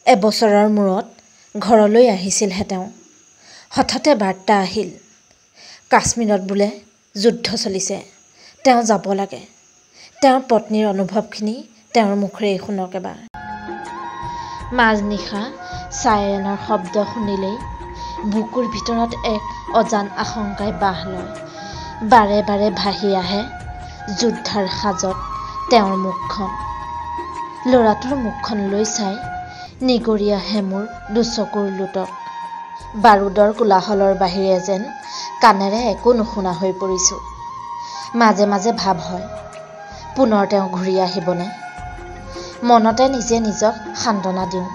এবছৰৰ মূৰত ঘৰলৈ আহিছিলহে তেওঁ। হঠাতে বাৰ্তা আহিল, কাশ্মীৰত বোলে যুদ্ধ চলিছে, তেওঁ যাব লাগে। তেওঁৰ পত্নীৰ অনুভৱখিনি তেওঁৰ মুখেৰেই শুনক এবাৰ। মাজনিশা চাইৰেনৰ শব্দ শুনিলেই বুকুৰ ভিতৰত এক অজান আশংকাই বাহ লয়। বাৰে বাৰে ভাহি আহে যোদ্ধাৰ সাজত তেওঁৰ মুখখন। ল'ৰাটোৰ মুখখনলৈ চাই নিগৰি আহে মোৰ দুচকুৰ লোতক। বাৰুদৰ কোলাহলৰ বাহিৰে যেন কাণেৰে একো নুশুনা হৈ পৰিছোঁ। মাজে মাজে ভাৱ হয়, পুনৰ তেওঁ ঘূৰি আহিবনে? মনতে নিজে নিজক সান্তনা দিওঁ,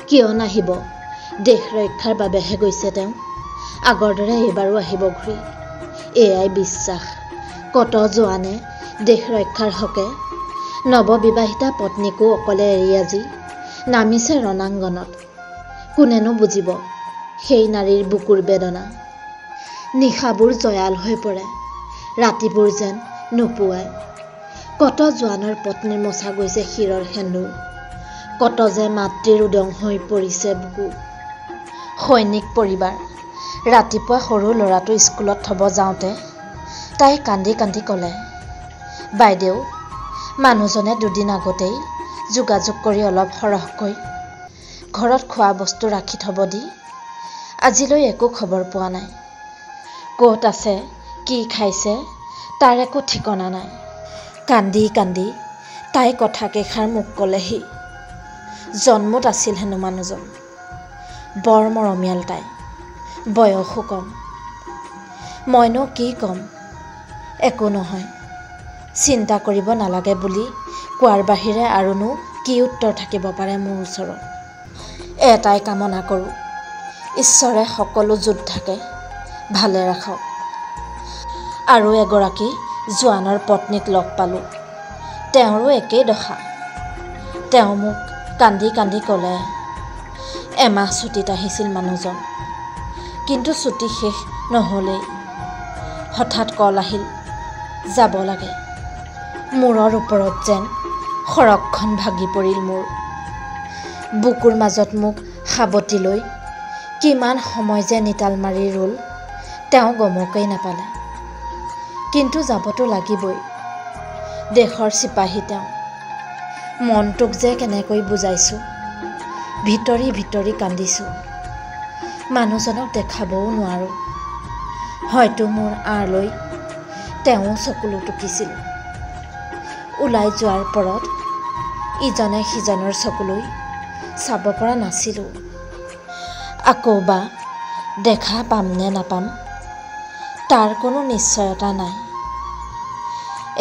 কিয় নাহিব, দেশ ৰক্ষাৰ বাবেহে গৈছে তেওঁ, আগৰ দৰে এইবাৰো আহিব ঘূৰি, এয়াই বিশ্বাস। কত জোৱানে দেশ ৰক্ষাৰ হকে নৱবিবাহিতা পত্নীকো অকলে এৰি আজি নামিছে ৰণাংগনত। কোনেনো বুজিব সেই নাৰীৰ বুকুৰ বেদনা। নিশাবোৰ জয়াল হৈ পৰে, ৰাতিবোৰ যেন নোপোৱায়। কত জোৱানৰ পত্নীৰ মচা গৈছে শিৰৰ সেন্দুৰ, কত যে মাতৃৰ উদং হৈ পৰিছে বুকু। সৈনিক পৰিবাৰ। ৰাতিপুৱা সৰু ল'ৰাটো স্কুলত থ'ব যাওঁতে তাই কান্দি কান্দি ক'লে, বাইদেউ, মানুহজনে দুদিন আগতেই যোগাযোগ কৰি অলপ সৰহকৈ ঘৰত খোৱা বস্তু ৰাখি থ'ব দি আজিলৈ একো খবৰ পোৱা নাই। ক'ত আছে, কি খাইছে তাৰ একো ঠিকনা নাই। কান্দি কান্দি তাই কথাকেইষাৰ মোক ক'লেহি। জন্মত আছিল হেনো মানুহজন, বৰ মৰমীয়াল তাই, বয়সো কম। মইনো কি ক'ম, একো নহয়, চিন্তা কৰিব নালাগে বুলি কোৱাৰ বাহিৰে আৰুনো কি উত্তৰ থাকিব পাৰে মোৰ ওচৰত। এটাই কামনা কৰোঁ, ঈশ্বৰে সকলো যোদ্ধাকে ভালে ৰাখক। আৰু এগৰাকী জোৱানৰ পত্নীক লগ পালোঁ, তেওঁৰো একেই দশা। তেওঁ মোক কান্দি কান্দি ক'লে, এমাহ ছুটীত আহিছিল মানুহজন, কিন্তু ছুটী শেষ নহ'লেই হঠাৎ কল আহিল, যাব লাগে। মূৰৰ ওপৰত যেন সৰগখন ভাগি পৰিল মোৰ। বুকুৰ মাজত মোক সাৱটি লৈ কিমান সময় যে নিতাল মাৰি ৰ'ল তেওঁ গমকেই নাপালে। কিন্তু যাবতো লাগিবই, দেশৰ চিপাহী তেওঁ। মনটোক যে কেনেকৈ বুজাইছোঁ, ভিতৰি ভিতৰি কান্দিছোঁ। মানুহজনক দেখাবও নোৱাৰোঁ, হয়তো মোৰ আঁৰ লৈ তেওঁ চকুলো টুকিছিল। ওলাই যোৱাৰ পৰত ইজনে সিজনৰ চকুলৈ চাব পৰা নাছিলোঁ। আকৌ বা দেখা পাম নে নাপাম তাৰ কোনো নিশ্চয়তা নাই।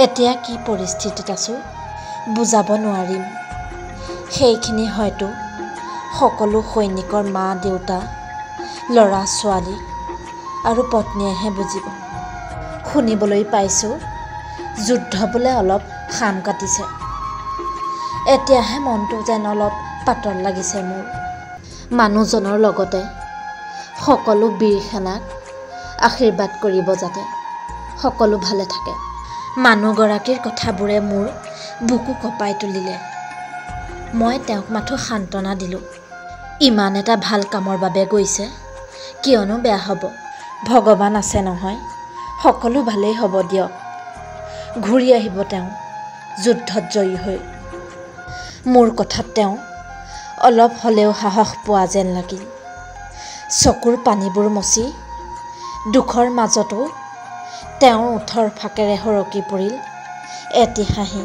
এতিয়া কি পৰিস্থিতিত আছোঁ বুজাব নোৱাৰিম। সেইখিনি হয়তো সকলো সৈনিকৰ মা দেউতা, ল'ৰা ছোৱালী আৰু পত্নীয়েহে বুজিব। শুনিবলৈ পাইছোঁ যুদ্ধ বোলে অলপ খাম কাটিছে। এতিয়াহে মনটো যেন অলপ পাতল লাগিছে মোৰ। মানুহজনৰ লগতে সকলো বীৰ সেনাক আশীৰ্বাদ কৰিব যাতে সকলো ভালে থাকে। মানুহগৰাকীৰ কথাবোৰে মোৰ বুকু কঁপাই তুলিলে। মই তেওঁক মাথো সান্তনা দিলোঁ, ইমান এটা ভাল কামৰ বাবে গৈছে, কিয়নো বেয়া হ'ব, ভগৱান আছে নহয়, সকলো ভালেই হ'ব দিয়ক। ঘূৰি আহিব তেওঁ যুদ্ধত জয়ী হৈ। মোৰ কথাত তেওঁ অলপ হ'লেও সাহস পোৱা যেন লাগিল। চকুৰ পানীবোৰ মচি দুখৰ মাজতো তেওঁৰ ওঠৰ ফাকেৰে সৰকি পৰিল এটি হাঁহি।